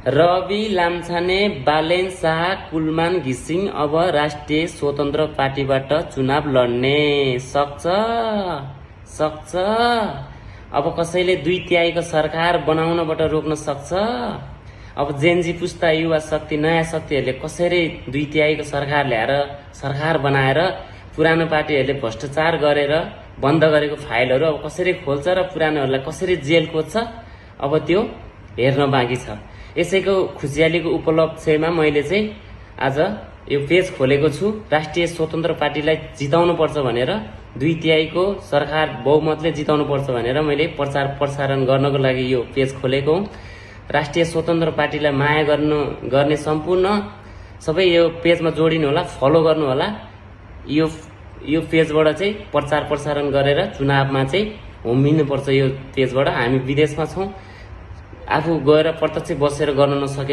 रवि लामछाने, बालेन शाह, कुलमान घिसिङ अब राष्ट्रिय स्वतन्त्र पार्टीबाट चुनाव लड्ने सक्छ। अब कसैले 2/3 सरकार बनाउनबाट रोक्न सक्छ। अब जेनजी पुस्ता, युवा शक्ति, नयाँ शक्तिहरूले कसरी 2/3 सरकार ल्याएर सरकार बनाएर पुरानो पार्टीहरूले भ्रष्टाचार गरेर बन्द गरेको फाइलहरू अब कसरी खोल्छ र पुरानोहरूलाई कसरी जेल कोच्छ, अब त्यो हेर्न बाँकी छ। यसैको खुसियालीको उपलक्ष्यमा मैले चाहिँ आज यो पेज खोलेको छु। राष्ट्रिय स्वतन्त्र पार्टीलाई जिताउनु पर्छ भनेर, 2/3 सरकार बहुमतले जिताउनु पर्छ भनेर मैले प्रचार प्रसारण गर्नको लागि यो पेज खोलेको हुँ। राष्ट्रिय स्वतन्त्र पार्टीलाई माया गर्ने सम्पूर्ण सबै यो पेजमा जोडिनु होला, फलो गर्नु होला। यो पेजबाट चाहिँ प्रचार प्रसारण गरेर चुनावमा चाहिँ होमिनुपर्छ। यो पेजबाट हामी विदेशमा छौँ, आफू गएर प्रत्यक्ष बसेर गर्न नसके